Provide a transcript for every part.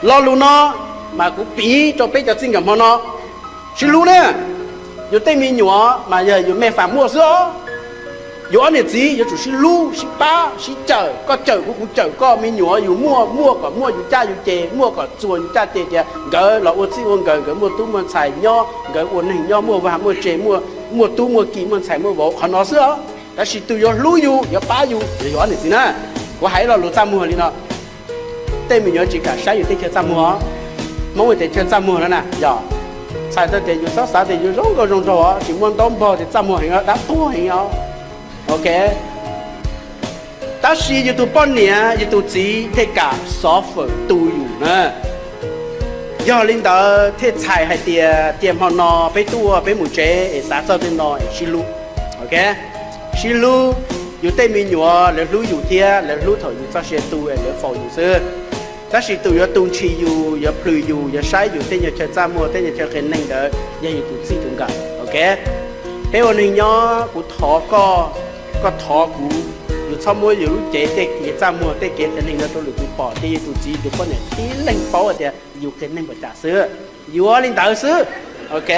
Lo lus no mas kuv piv rau peb cov txij nkawm hmo no, sib hlub na. Yus tej me nyuam mas yog yus me fam muaj xwb os. Yus ob niam txiv yuav tsum sib hlub sib pab sib cawm, koj cawm kuv kuv cawm koj. Me nyuam yus muaj, muaj kom muaj yus caj yus ces, muaj kom txuas yus caj ces tias nkawd los ua txij ua nkawm, nkawd muaj tub muaj ntxhais nyob, nkawd ua neeg nyob muaj vaj muaj tse, muaj tub muaj ki muaj ntxhais muaj vauv, qhov no xwb os. Tab sis tus yuav hlub yus yuav pab yus yog yus ob niam txiv na. Kuv hais ib lo lus txaj muag li no, tej me nyuam tsis kam saib yus tej chaw txaj muag. Hmoob tias chaw txaj muag no na yog, txhais tau tias yus txhob xav tias yus zoo nkauj zoo nraug os, tsis muaj ntaub npog tias txaj muag heev os, dab tuag heev os. Ok, tab sis yus tus poj niam yus tus txiv thiaj kam xov fawm tu yus na. Yog li ntawd thiaj txhais hais tias tias hmo no peb tuaj peb mus tsev es xav txog tej no es sib hlub. Ok, sib hlub, yus tej me nyuam lawv hlub yus thiab lawv hlub thaum yus txoj sia tu es lawv faus yus xwb. Tab sis tus yuav tu ntshis yus, yuav plhws yus, yuav saib yus tej nyuag chaw txaj muag, tej nyuag chaw qias neeg ntawd yog yus tus txij tus nkawm. Ok, peb ua neeg nyob kuv thov koj, koj thov kuv, yus txhob muab yus lub cev tej kev txaj muag tej kev qias neeg no rau lwm tus pom, ces yus tus txiv tus poj niam tib leeg paub tias yus qias neeg npaum cas xwb. Yuav li ntawd xwb. Ok,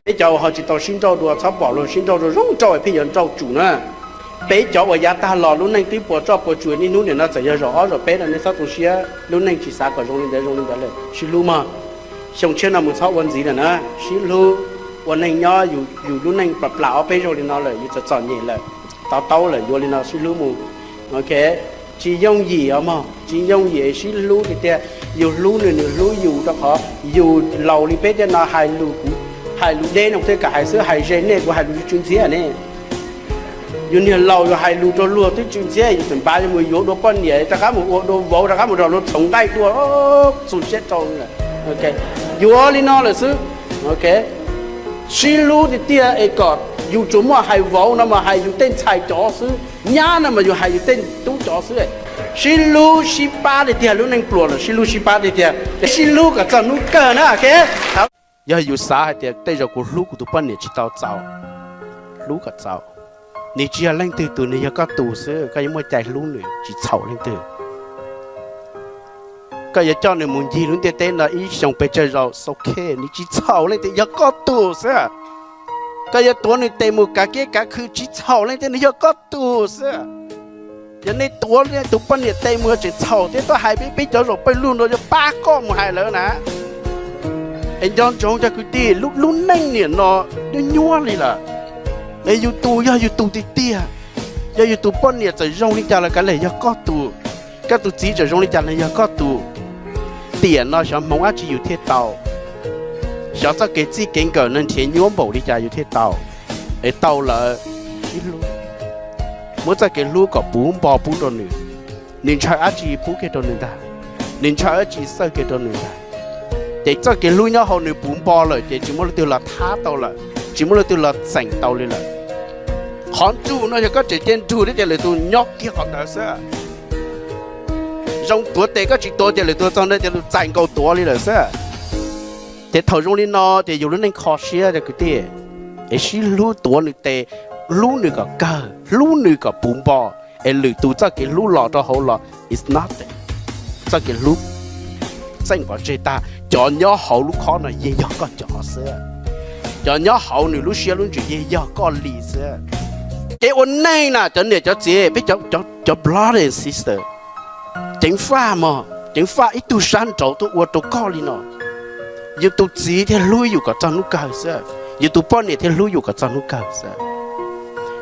peb cov uas ho tsis tau sib nrauj dua txhob pom luag sib nrauj dua zoo nrauj pheej yuav nrauj tsum na. Peb cov uas yav tag los lub neej twb puas tsuaj puas tsuas, niaj hnub nim no txawm yog zaum ob zaum peb no nej txhob tu siab, lub neej tsis xav kom zoo li ntawd zoo li ntawd lawm, sib hlub mog. Xyoo tshiab no mus txhob ua ntxiv lawm na, sib hlub. Ua neej nyob yus lub neej plam plam ob peb zaug li no lawm, yus txom txom nyem lawm, to taub lawm, yuav li no sib hlub mus. Ok, tsis yooj yim os mog, tsis yooj yim sib hlub tiag tiag. Yus hlub nws, nws hlub yus, rau qhov yus laus li peb tej no hais lus, kuv hais lus deb no thiaj kam hais xwb, hais ze nej kuv hais lus tsw ntxhiab ne. Yus niag laus yus hais lus rau luag twb tsw ntxhiab, yus tseem npaj yuav mus yuav dua poj niam, rov qab mus ua dua vauv, rov qab mus nrog luag txhoov nqaij dua, txus siab rau. Yuav li no lawm xwb. Ok, sib hlub tiag tiag es kom yus tsuas muaj hais vauv no mas hais yus tej ntxhais cov xwb, nyab no mas yus hais yus tej tub cov xwb. Sib hlub sib pab tiag tiag, lub neej pluas lawm sib hlub sib pab tiag tiag, sib hlub kom txog hnub kawg na. Ok, yog yus xav hais tias tej zaum kuv hlub kuv tus poj niam tsis tau txaus, hlub kom txaus. Nws tsis yog leej twg tus, nws yog koj tus xwb, koj yuav muaj cai hlub nws, tsis txhaum leej twg. Koj yuav coj nws mus ncig lub ntiaj teb no ib xyoos pes tsawg zaus, ok, nws tsis txhaum leej twg, yog koj tus xwb. Koj yuav tuav nws tes mus kav kiab kav khw, tsis txhaum leej twg, nws yog koj tus xwb. Yog nej tuav nej tus poj niam tes mus tseem txhaum thiab, tuaj hais peb peb cov zaum pawg lug no yuav pab koj mus hais lawv na. Es nco ntsoov cov kwv tij, lub neej niam no nyuaj nyuaj li lawm. Es yus tus yog yus tus tiag tiag, yog yus tus poj niam txawm zoo li cas los kav liam yog koj tus, koj tus txiv txawm zoo li cas los yog koj tus. Tiam no xyov hmoov dab tsi yus thiaj tau, xyov txoj kev txij kev nkawm no nrhiav nyuaj npaum li cas yus thiaj tau. Es tau lawm, sib hlub, muab txoj kev hlub kom puv npo pub rau nws. Nws ntshaw dab tsi pub kiag rau nws ntag, nws ntshaw dab tsi txawj kiag rau nws ntag. Ces txoj kev hlub nyob hauv nws puv npo lawm ces tsis muaj leej twg los thab tau lawm, tsis muaj leej twg los txeem tau li lawm. Qhov nrug no yog koj tseem cia nrug thiab ces lwm tus nyob kiag qhov ntawd xwb. Zoo tuav tes koj tsis tuav ces lwm tus txog ntawd ces lwm tus txais nkaus tuav li lawm xwb. Ces thaum zoo li no ces yus lub neej kho siab cov kwv tij. Es sib hlub tuav nws tes, hlub nws kom kawg, hlub nws kom puv npo, es lwm tus txoj kev hlub los rau hauv los it's nothing. Txoj kev hlub txeej pov tseg tag, cov nyob hauv lub khob no yeej yog koj cov xwb. Cov nyob hauv nws lub siab lub ntsws yeej yog koj li xwb. Kev ua neej na cov niam cov txiv, peb cov brother and sister, ceev faj mog, ceev faj ib tug sab nraud tuaj ua rau koj li no. Yus tus txiv thiaj hlub yus kom txog hnub kawg xwb, yus tus poj niam thiaj hlub yus kom txog hnub kawg xwb.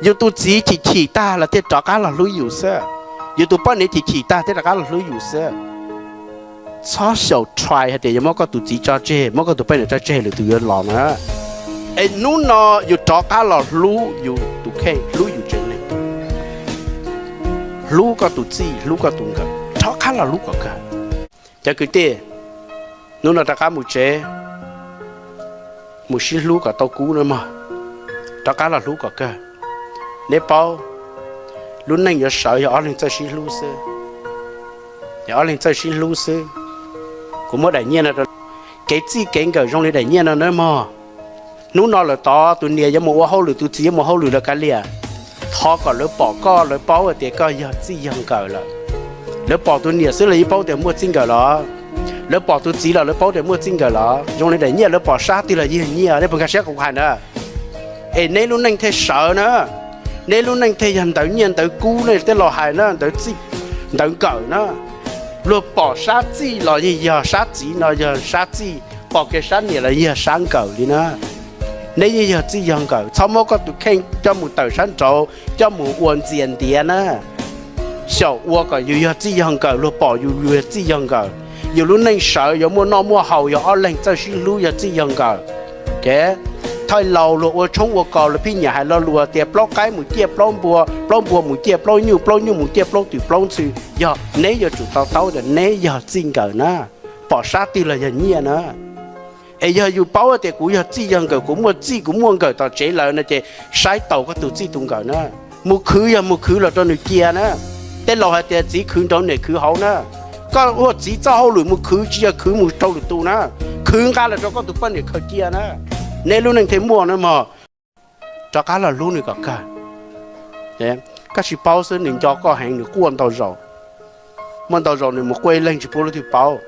Yus tus txiv chim chim tag los thiaj rov qab los hlub yus xwb, yus tus poj niam chim chim tag thiaj rov qab los hlub yus xwb. Txhob xyaum try hais tias yuav muab koj tus txiv tso tseg, muab koj tus poj niam tso tseg lwm tus yuav los na. Es hnub no yus rov qab los hlub yus tus kheej, hlub yus tsev neeg, hlub koj tus txij, hlub koj tus nkawm, rov qab los hlub kom kawg. Cov kwv tij, hnub no rov qab mus tsev, mus sib hlub kom tau kub na mog, rov qab los hlub kom kawg. Neb paub, lub neej yuav sawv yog ob leeg txawj sib hlub xwb. Yog ob leeg txawj sib hlub xwb. Kuv muab daim nyiaj no rau, kev txij kev nkawm zoo li daim nyiaj no nawb mog. Hnub no lawm tod tus niam yuav mus ua hauj lwm, tus txiv yuav mus hauj lwm lawm kav liam, thov kom lawv pom koj, lawv paub hais tias koj yog txij yog nkawm lawm. Lawv pom tus niam xwb los yeej paub tias muaj txij nkawm los. Lawv pom tus txiv los lawv paub tias muaj txij nkawm los zoo li daim nyiaj, lawv pom sab twg los yog nyiaj. Nej puas nkag siab qhov kuv hais na? Es neb lub neej thiaj sawv na, neb lub neej thiaj yog ntawv nyiaj ntawv kub, nej tej laus hais na, ntawv txij ntawv nkawm na. Luag pom sab txij los yeej yog sab txiv no yog sab txij, pom kiag sab niam los yog sab nkawm li na. Neb yeej yog txij yog nkawm, txhob muab koj tus kheej coj mus tawm sab nraud coj mus ua ntxias ntiav na. Xyaum ua kom yus yog txij yog nkawm, luag pom yus yus yog txij yog nkawm, yus lub neej sawv yuav muaj noj muaj haus, yog ob leeg txawj sib hlub yog txij yog nkawm. Thaij laus luag ua tshoob ua kos, luag pheej nyiam hais lo lus tias plaub qaib mus ciaj plaub npua, plaub npua mus ciaj plaub nyuj, plaub nyuj mus ciaj plaub twm plaub ntxhw. Yog neb yuav tsum to taub tias neb yog txij nkawm na, pom sab twg los yog nyiaj na. Es yog yus paub tias kuv yog txij yog nkawm, kuv muaj txij kuv muaj nkawm tom tsev lawm no ces saib taus koj tus txij tus nkawm na. Mus khwv yog mus khwv los rau nws cia na. Tej laus hais tias txiv khwv nraud niam khwv hauv na. Koj ua txiv txoj hauj lwm mus khwv tsis yog khwv mus rau lwm tus na, khwv nqa los rau koj tus poj niam khaws cia na. Neb lub neej thiaj muaj na mog. Rov qab los hlub nws kom kawg. Koj tsis paub xwb, nws nco koj heev nws quaj ntau zaus. Muaj ntau zaus nws mus quaj ib leeg tsis pub leej twg paub.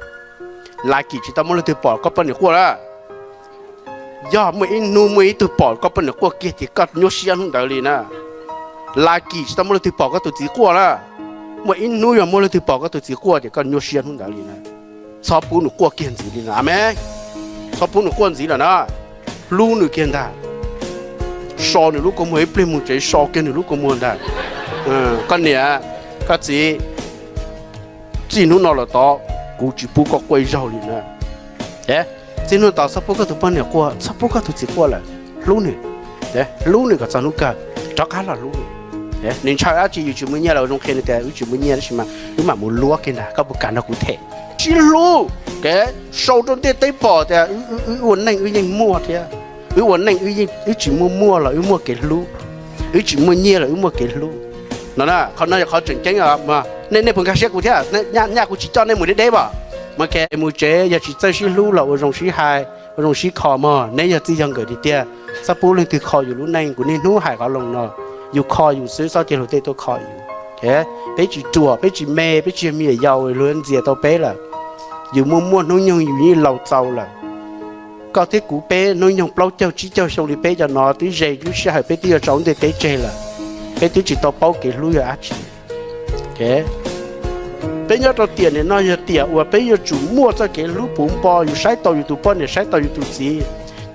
Lucky tsis tau muaj leej twg pom koj poj niam quaj na. Yog muaj ib hnub muaj ib tug pom koj poj niam quaj kiag ces koj nyuaj siab hnub ntawd li na. Lucky tsis tau muaj leej twg pom koj tus txiv quaj na. Muaj ib hnub yog muaj leej twg pom koj tus txiv quaj ces koj nyuaj siab hnub ntawd li na. Txhob pub nws quaj kiag ntxiv li no, amees. Txhob pub nws quaj ntxiv lawm na. Hlub nws kiag ntag. So nws lub kua muag, ib pliag mus tsev so kiag nws lub kua muag ntag. Koj niam, koj txiv, txij hnub no los tod kuv tsis pub koj quaj ib zaug li na. Txij hnub no tod txhob pub koj tus poj niam quaj, txhob pub koj tus txiv quaj lawm. Hlub nws, hlub nws kom txog hnub kawg, rov qab los hlub nws. Nws ntshaw dab tsi, yus tsis muaj nyiaj los zoo qhia nws tias wb tsis muaj nyiaj tab sis mas wb mam mus luab kiag ntag, koj puas kam nrog kuv them? Sib hlub, sau rau ntiaj teb pom tias wb ua neej wb yeej muaj thiab. Wb ua neej wb tsis muaj muaj los wb muaj kev hlub, wb tsis muaj nyiaj los wb muaj kev hlub. No, qhov no yog qhov tseem ceeb. Nej puas nkag siab kuv thiab? Nyaj kuv tsis coj nej mus deb deb as. Mus tsev yog tsis txawj sib hlub los ua zoo sib hais, ua zoo sib kho mog. Neb yog txij yog nkawm tiag tiag, txhob pub leej twg kho yus lub neej. Kuv niaj hnub hais qhov lus no, yus kho yus xwb, txhob cia luag tej tuaj kho yus. Peb tsis ruam, peb tsis me, peb tsis yog me nyuam yaus luag ntxias tau peb lawm. Yus muaj muaj hnub nyoog yus yeej laus txaus lawm. Koj thiab kuv peb hnub nyoog plaub caug tsib caug xyoo li peb cov no twb ze lub sij hawm peb twb yuav tso lub ntiaj teb tseg lawm. Peb twb tsis tau paub kev hlub yog dab tsi. Peb nyob rau tiam nim no yog tiam uas peb yuav tsum muaj txoj kev hlub puv npo, yus saib taus yus tus poj niam, saib taus yus tus txiv.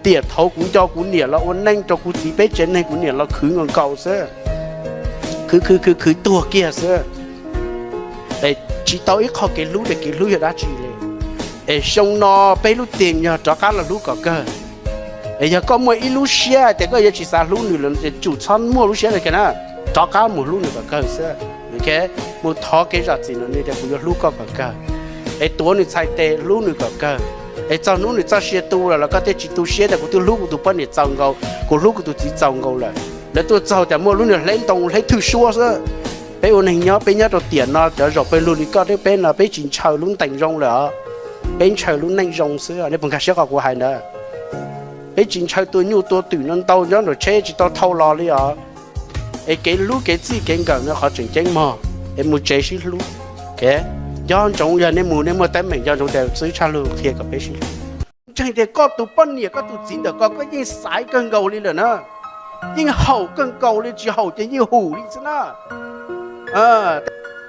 Tiam thaud kuv nco kuv niam los ua neej rau kuv txiv peb tsev neeg, kuv niam los khwv nkaus nkaus xwb, khwv khwv khwv khwv tuag kiag xwb. Tsis tau ib qho kev hlub tias kev hlub yog dab tsi li. Es xyoo no peb lub teem yog rov qab los hlub kom kawg. Es yog koj muaj ib lub siab tias koj yuav tsis xav hlub nws lawm ces tsum txhob muaj lub siab no kiag na, rov qab mus hlub nws kom kawg xwb. Mus thov kev zam txim rau nws tias kuv yuav hlub koj kom kawg, es tuav nws txhais tes hlub nws kom kawg. Es txog hnub nws txoj sia tu lawm los koj thiaj tsis tu siab tias kuv twb hlub kuv tus poj niam txaus nkaus, kuv hlub kuv tus txiv txaus nkaus lawm. Lawv tuaj txog tias muaj lub niag hleb ntoo hleb thwj suab xwb. Peb ua neeg nyob, peb nyob rau tiam no cov zaum pawg lug li koj thiab peb no peb tsis ntshaw lub ntees zoo lawm os. Peb ntshaw lub neej zoo xwb, nej puas nkag siab qhov kuv hais ntawd? Peb tsis ntshaw tua nyuj tua twm no ntau nyob nram tsheb tsis tau thau los li os. Es kev hlub kev txij kev nkawm no qhov tseem ceeb mog. Es mus tsev sib hlub. Nco ntsoov yog nej mus nej muaj teeb meem nco ntsoov tias xib hwb Tshaj Lug qhia kom peb sib hlub. Ntseeg tias koj tus poj niam koj tus txiv ntawm ko koj yeej xaiv kawg nkaus li lawm na, yeej haum kawg nkaus li, tsis haum ces yeej hum li xwb na.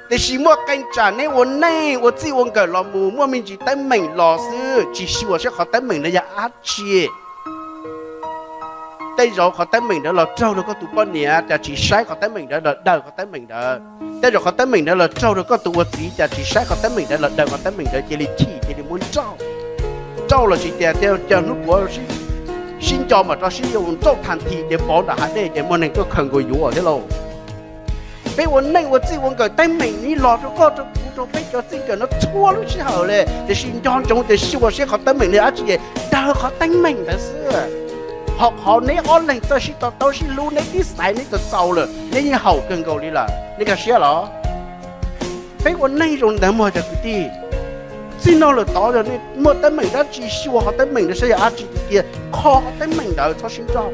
Tiam sis muaj qee tsam neb ua neej ua txij ua nkawm los mus muaj me ntsis teeb meem los xwb tsis xyuas saib qhov teeb meem ntawd yog dab tsi. Tej zaum qhov teeb meem ntawd los raug rau koj tus poj niam, cas tsis saib qhov teeb meem ntawd los daws qhov teeb meem ntawd. Tej zaum qhov teeb meem ntawd los raug rau koj tus ua txiv, cas tsis saib qhov teeb meem ntawd los daws qhov teeb meem ntawd, cia li chim cia li muab nrauj. Nrauj los tsis tias, cia nub puav sib nco mam rov sib yuav, nrauj thas this ces pov nram hav dej ces muaj neeg tuaj khaws nkaus yuav thiab lauj. Peb ua neej ua txij ua nkawm teeb meem ni los rau koj rau kuv rau peb cov txij nkawm no txhua lub sij hawm li, tiam sis nco ntsoov tias xyuas saib qhov teeb meem li dab tsi, daws qhov teeb meem ntawd xwb. Ho qhov neb ob leeg txawj sib to taub sib hlub neb twb xaiv neb tau txaus lawm, neb yeej haum kawg nkaus li lawm, nej nkag siab los? Peb ua neej zoo li ntawd mog cov kwv tij. Txij no lawm tod yog nej muaj teeb meem dab tsi xyuas qhov teeb meem ntawd saib yog dab tsi tiag tiag, kho qhov teeb meem ntawd txhob sib nrauj.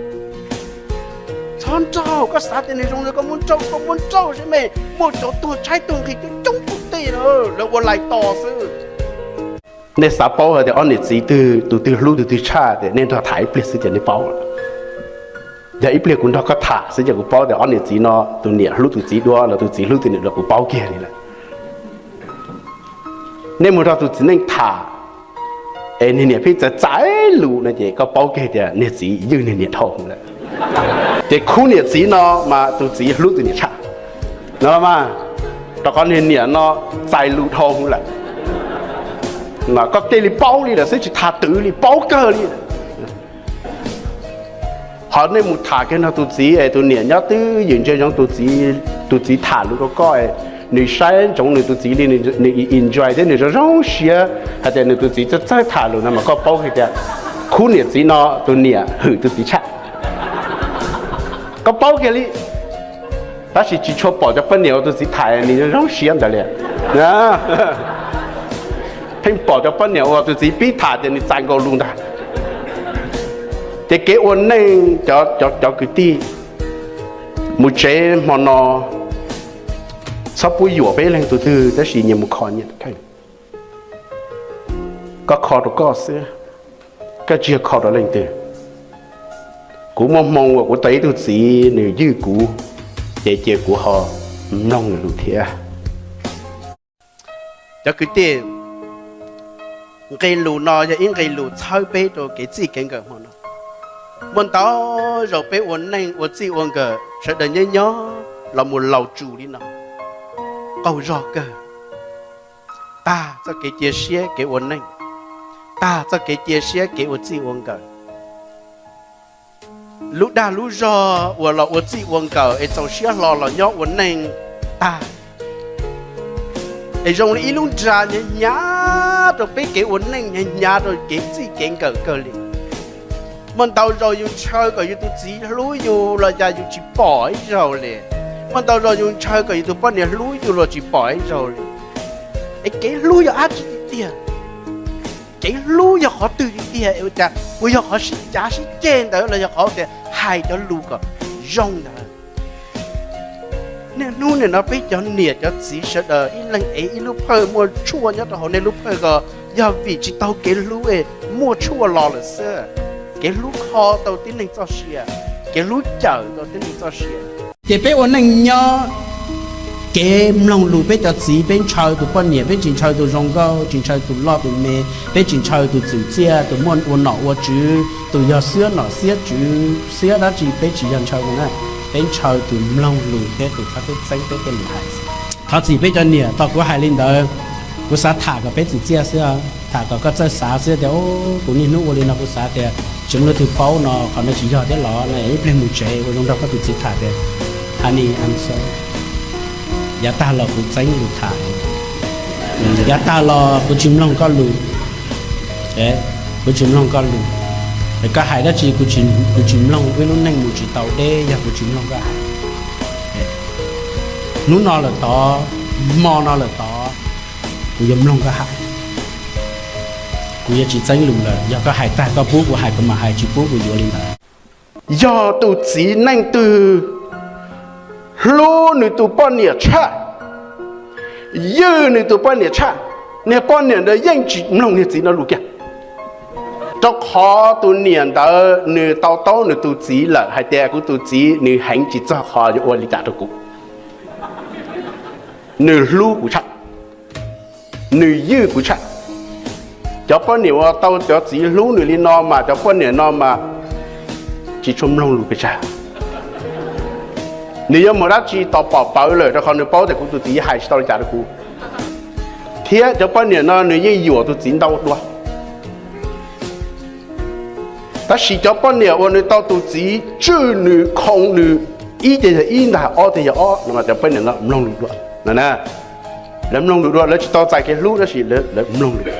Txhob nrauj, koj xav tias nws zoo li koj muab nrauj, koj muab nrauj saib me, muaj cov tuag tshaib tuag nqhis coob coob pug tej na, lawv ua lais tos xwb. Nej xav paub hais tias ob niam txiv twg tus twg hlub tus twg tshaj, tias nej nrog tham ib pliag xwb ces nej paub. Yog ib pliag kuv nrog koj tham xwb ces kuv paub tias ob niam txiv no tus niam hlub tus txiv dua los tus txiv hlub tus niam dua, kuv paub kiag li lawm. Nej mus nrog tus txiv neej tham es niag niam pheej txav txav lus no ces koj paub kiag tias niag txiv ywj niag niam dhau lawm. Ces khub niam txiv no mas tus txiv hlub tus niam tshaj no mas, rau qhov niag niam no txais lus dhau lawm. Mas koj cia li paub li lawm xwb, tsis tham twv li, paub kawg li. Ho nej mus tham kiag nrog tus txiv es tus niam nyob twb ywm ntsia zoo, tus txiv tham lus rau koj, nws saib ntsoov nws tus txiv li, nws enjoy thiab nws zoo zoo siab hais tias nws tus txiv txawj txawj tham lus no mas koj paub kiag tias khub niam txiv no tus niam hwm tus txiv tshaj. Koj paub kiag li. Tab sis tsis tshua pom cov poj niam uas tus txiv tham nws zoo zoo siab ntawd li. Pheej pom cov poj niam uas tus txiv pib tham ces nws txais nkaus lus ntag. Ces kev ua neej, cov kwv tij, mus tsev hmo no txhob pub yuam peb leeg tus twg tab sis nyias mus kho nyias. Koj kho rau koj xwb, koj tsis yog kho rau leej twg. Kuv muaj hmoo uas kuv tau ib tug txiv nws ywj kuv, ces cia kuv ho mloog nws lus thiab. Cov kwv tij, nqe lus no yog ib nqe lus txhawb peb rau kev txij kev nkawm hmo no. Muaj ntau zaus peb ua neej ua txij ua nkawm sawv daws nyob nyob los mus laus tsum li no, qaug zog kawg, tag txoj kev cia siab kev ua neej, tag txoj kev cia siab kev ua txij ua nkawm. Lub dag lub zog uas los ua txij ua nkawm es txaus siab hlo los nyob ua neej tag, es zoo li ib lub nra hnyav hnyav rau peb kev ua neej, hnyav hnyav rau kev txij kev nkawm kawg li. Muaj ntau zaus yus ntshaw kom yus tus txiv hlub yus los cas yus tsis pom ib zaug li. Muaj ntau zaus yus ntshaw kom yus tus poj niam hlub yus los tsis pom ib zaug li. Es kev hlub yog dab tsi tiag tiag? Kev hlub yog qhov twg tiag tiag? Ua cas puas yog qhov sib cav sib ceg ntawd los yog qhov tias hais cov lus kom zoo ntawd? Niaj hnub nim no peb cov niam cov txiv sawv daws ib leeg ev ib lub phawj muaj tshuaj nyob rau hauv nej lub phawj ko, yog vim tsis tau kev hlub es muaj tshuaj los lawm xwb. Kev hlub kho tau tib neeg txoj sia, kev hlub cawm tau tib neeg txoj sia. Ces peb ua neej nyob, kev mloog lus peb cov txiv, peb ntshaw tus poj niam, peb tsis ntshaw tus zoo nkauj, tsis ntshaw tus loj tus me, peb tsis ntshaw tus txwm txiaj, tus muaj ua nom ua tswv, tus yog xiab nom xiab tswv, xiab dab tsi peb tsis yog ntshaw na, peb ntshaw tus mloog lus thiab tus txhob txeeb peb tej lus hais. Thov txim peb cov niam, tau kuv hais li ntawd, kuv xav tham kom peb txwm txiaj xwb, tham kom koj txawj xav xwb tias, kuv niaj hnub ua li no kuv xav tias tsis muaj leej twg paub no, qhov no tsis yog thiab los no, ib pliag mus tsev ua zoo nrog koj tus txiv tham tias, honey, I'm sorry, yav tag los kuv txeeb lus tham, yav tag los kuv tsis mloog koj lus, kuv tsis mloog koj lus, koj hais dab tsi kuv tsis mloog, wb lub neej mus tsis tau deb yog kuv tsis mloog koj hais. Hnub no lawm tod, hmo no lawm tod, kuv yuav mloog koj hais. Kuv yuav tsis txeeb lus lawm, yog koj hais tag koj pub kuv hais kuv mam hais, tsis pub kuv yuav li ntawd. Yog tus txiv neej twg hlub nws tus poj niam tshaj, ywj nws tus poj niam tshaj, niag poj niam ntawd yeej tsis mloog niag txiv no lus kiag. Rau qhov tus niam ntawd nws to taub nws tus txiv lawm hais tias kuv tus txiv nws heev tsis txog qhov yuav ua li cas rau kuv. Nws hlub kuv tshaj, nws ywj kuv tshaj. Cov poj niam uas tau cov txiv hlub nws li no mas cov poj niam no mas tsis tshua mloog lus pes tsawg. Nws yuav mus dab tsi tos pom pawv lawm rau qhov nws paub tias kuv tus txiv hais tsis tau li cas rau kuv. Thiab cov poj niam no nws yeej yuam tus txiv ntau dua. Tab sis cov poj niam uas nws tau tus txiv tswj nws, khoo nws, ib ces yog ib ntag, ob ces yog ob no mas cov poj niam no mloog lus dua no na. Lawv mloog lus dua, lawv tsis tau txais kev hlub tab sis lawv mloog lus.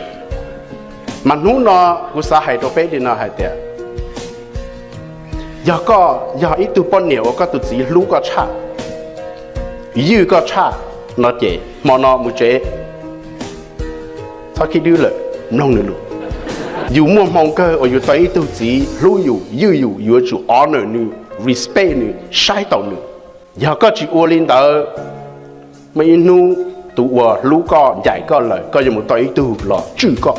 Mas hnub no kuv xav hais rau peb li no hais tias, yog koj yog ib tug poj niam uas koj tus txiv hlub koj tshaj, ywj koj tshaj no ces hmo no mus tsev, txhob khib dwb lawm, mloog nws lus. Yus muaj hmoo kawg uas yus tau ib tug txiv hlub yus, ywj yus, yuav tsum honor nws, respect nws, saib taus nws. Yog koj tsis ua li ntawd, muaj ib hnub tus uas hlub koj ncaim koj lawm, koj yuav mus tau ib tug los tswj koj.